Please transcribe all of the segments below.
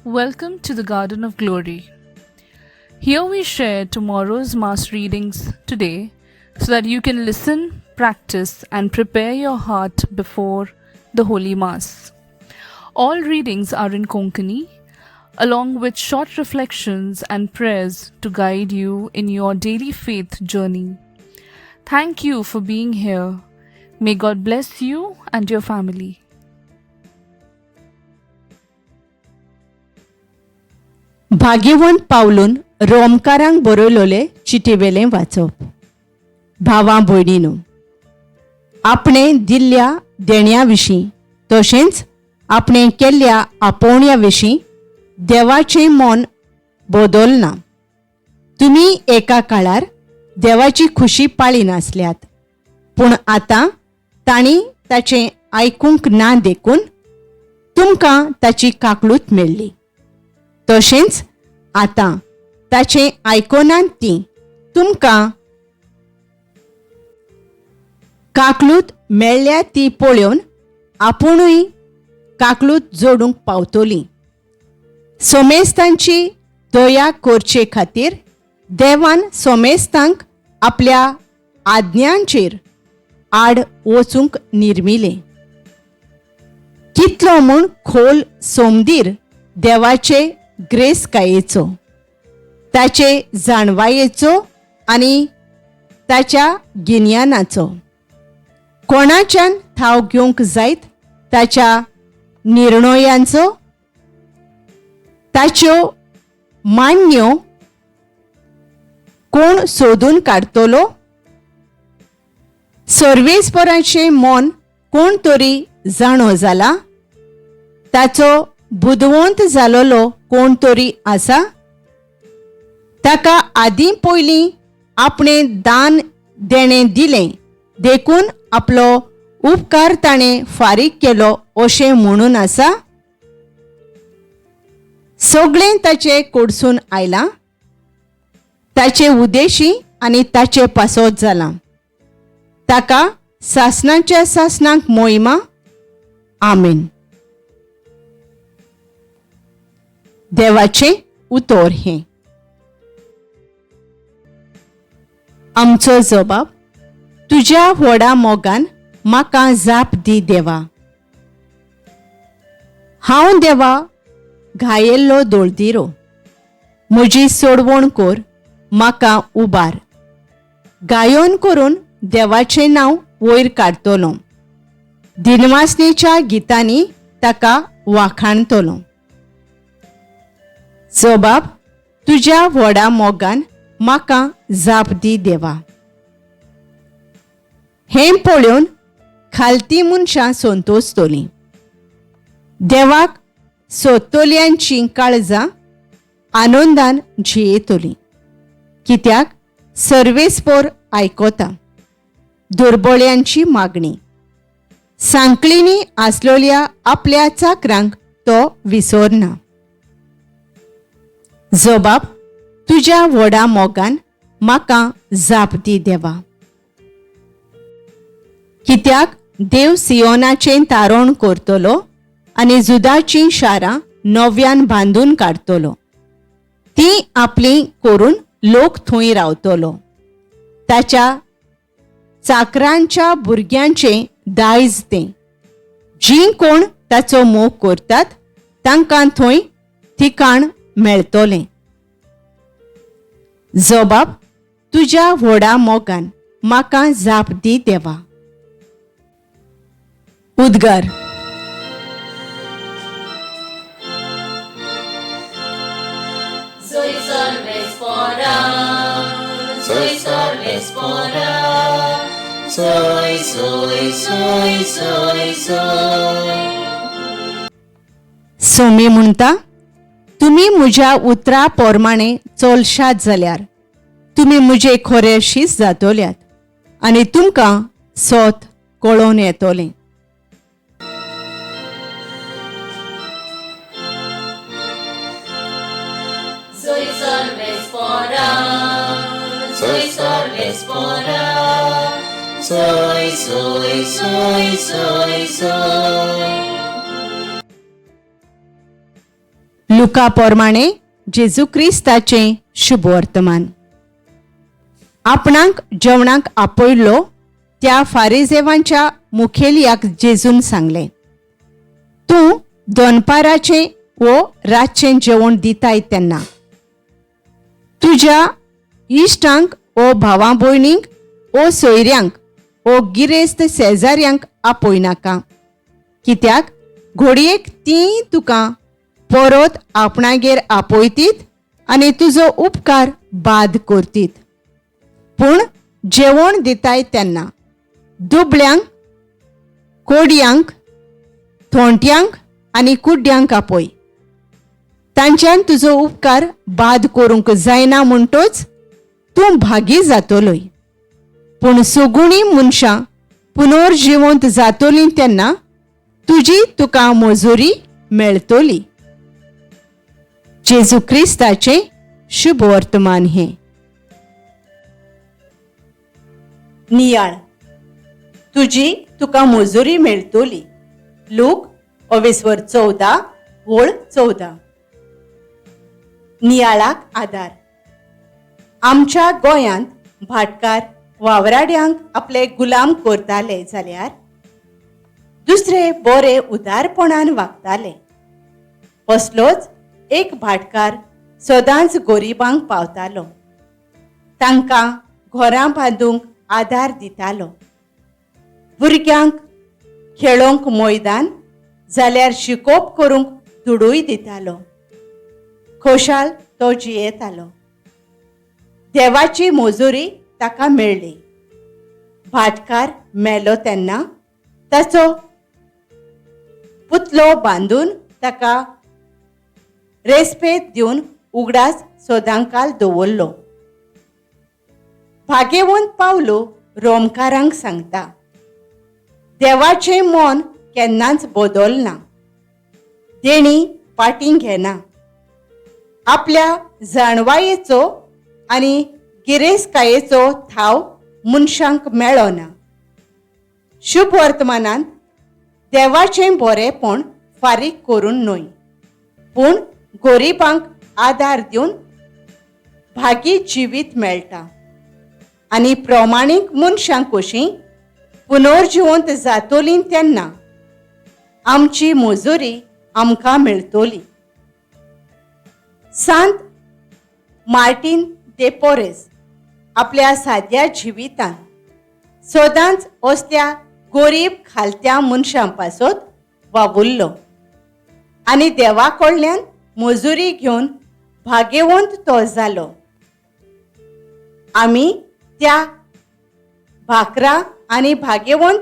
Welcome to the Garden of Glory. Here we share tomorrow's Mass readings today so that you can listen, practice, and prepare your heart before the Holy Mass. All readings are in Konkani, along with short reflections and prayers to guide you in your daily faith journey. Thank you for being here. May God bless you and your family. भाग्यवंत पावलून रोमकारांक बरयलोले चिटीवेलें वाचप. भावां भयणीनू, आपणें दिल्ल्या देण्या विशीं तशेंच आपणें केल्ल्या आपोवण्या विशीं देवाचें मन बदलना. तुमी एका काळार देवाची खुशी पाळी नासल्यात, पूण आतां तांणी ताचें आयकूंक ना देखून तुमकां ताची काकळूत मेळ्ळी. तशेंच आतां ताचें आयकनात ती तुमकां काकलूत मेळ्ळ्या ती पळोवन आपुणूय काकलूत जोडूंक पावतली. सोमेस्तांची दया करचे खातीर देवान सोमेस्तांक आपल्या आज्ञांचेर आड वचूंक निर्मिलें. कितलो म्हूण खोल सोमदीर देवाचे ग्रेसकायेचो, ताचे जाणवायेचो आनी ताच्या गिन्यानाचो. कोणाच्यान थाव घेवंक जायत ताच्या निर्णयांचो, ताच्यो मान्यो कोण सोदून काडटलो? सर्वेस्पराचें मन कोण तरी जाणो जाला? ताचो बुदवंत जालोलो कोण तरी आसा? ताका आदीं पयलीं आपणें दान देणें दिलें देखून आपलो उपकार ताणें फारीक केलो अशें म्हणून आसा? सगळें ताचे कडसून आयलां, ताचे उदेशी आनी ताचे पासत जालां. ताका सासणाच्या सासणाक मोहिमा. आमेन. देवाचें उतर हें. आमचो जबाब, तुज्या व्हडा मोगान म्हाका जाप दी देवा. हांव देवा घायेल्लो दोळदिरो, म्हजी सोडवण कर, म्हाका उबार. गायोन करून देवाचें नांव वयर काडटलो, दिनवासनेच्या गितांनी ताका वाखाणतलो. जबाब, तुज्या व्हडा मोगान म्हाका जाप दी देवा. हें पळोवन खालती मनशां संतोसतलीं, देवाक सोदतल्यांचीं काळजां आनंदान जियेतलीं. कित्याक सर्वेस्पोर आयकता दुर्बळ्यांची मागणी, सांकळींनी आसलोल्या आपल्या चाकरांक तो विसरना. जबाब, तुज्या व्हडा मोगान म्हाका जाप दी देवा. कित्याक देव सियोनाचें तारण करतलो आनी जुदाचीं शारां नव्यान बांदून काडटलो. तीं आपलीं करून लोक थंय रावतलो. ताच्या चाकरांच्या भुरग्यांचें दायज तें. जीं कोण ताचो मोग करतात तांकां थंय ठिकाण मेळटलें. जबाब, तुज्या व्हडा मोगान म्हाका जाप दी देवा. उद्गार. Soy सर्वेस्पोरा, soy सर्वेस्पोरा, soy, soy, soy, soy, soy. Somi म्हणटा, तुमी म्हज्या उतरा पोरमाणें चलशात जाल्यार तुमी म्हजे खोरे शीस जातोल्यात आनी तुमकां सोत कळोवन येतोलें. Soy सर्वेस्पोरा, soy सर्वेस्पोरा, soy, soy, soy, soy, soy. लुका पोरमाणे जेजू क्रिस्ताचें शुभ वर्तमान. आपणाक जेवणाक आपयलो त्या फारिजेवांच्या मुखेलयाक जेजून सांगलें, तूं दनपाराचें वो रातचें जेवण दिताय तेन्ना तुज्या इश्टांक ओ भावा भयणींक ओ सोयऱ्यांक ओ गिरेस्त शेजाऱ्यांक आपयनाका, कित्याक घोडयेक तीं तुका परत आपणागेर आपयतीत आनी तुजो उपकार बाद करतीत. पूण जेवण दिताय तेन्ना दुबळ्यांक, कोडयांक, थोंट्यांक आनी कुड्ड्यांक आपय. तांच्यान तुजो उपकार बाद करूंक जायना म्हणटोच तूं भागी जातलोय. पूण सगुणी मनशां पुनर्जिवंत जातलीं तेन्ना तुजी तुका मजुरी मेळटली. जेजू क्रिस्ताचें शुभ वर्तमान हें. नियाळ, तुजी तुका मजुरी मेळटली. लूक अवेस्वर 14 वळ 14. नियाळाक आदार. आमच्या गोंयांत भाटकार वावराड्यांक आपले गुलाम करताले जाल्यार दुसरे बरे उदारपणान वागताले. असलोच एक भाटकार सदांच गरिबांक पावतालो, तांकां घरां बांदूंक आदार दितालो. भुरग्यांक खेळोंक मैदान जाल्यार शिकोवप करूंक दुडूय दितालो. खोशाल तो जियेतालो. देवाची मजुरी ताका मेळ्ळी. भाटकार मेलो तेन्ना ताचो पुतलो बांदून ताका रेस्पेद दिवन उगडास सदांकाल दवरलो. भागेवंत पावलो रोमकारांक सांगता, देवाचें मन केन्नाच बदलना, देणी पाटीं घेना. आपल्या जाणवायेचो आनी गिरेस्तकायेचो थाव मनशांक मेळना. शुभ वर्तमानांत देवाचें बरेंपण फारीक करून न्हय, पूण गरिबांक आदार दिवन भागी जिवीत मेळटा आनी प्रमाणीक मनशां कशीं पुनर्जिवंत जातलीं तेन्ना आमची मजुरी आमकां मेळटली. सांत मार्टीन दे पोरेस आपल्या साद्या जिवितान सदांच असल्या गरीब खालत्या मनशां पासत वावुरलो आनी देवा कडल्यान मजुरी घेवन भाग्यवंत तो जालो. आमी त्या भाकरा आनी भाग्यवंत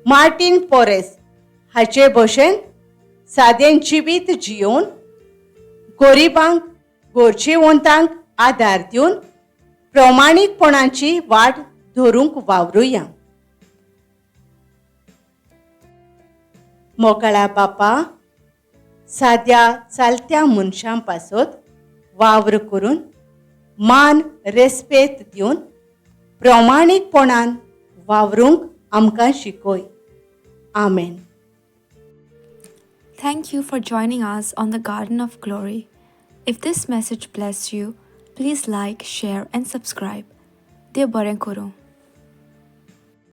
मार्टीन पोरेस हाचे भशेन सादें जिवीत जियोवन गरिबांक गरजेवंतांक आदार दिवन प्रमाणीकपणाची वाट धरूंक वावरुया. मोगाळा बापा, साद्या चालत्या मनशां पासत वावर करून मान रेस्पेद दिवन प्रमाणीकपणान वावरूंक आमकां शिकय. आमेन. Thank you for joining us on the Garden of Glory. If this message blessed you, please like, share, and subscribe. देव बरें करूं.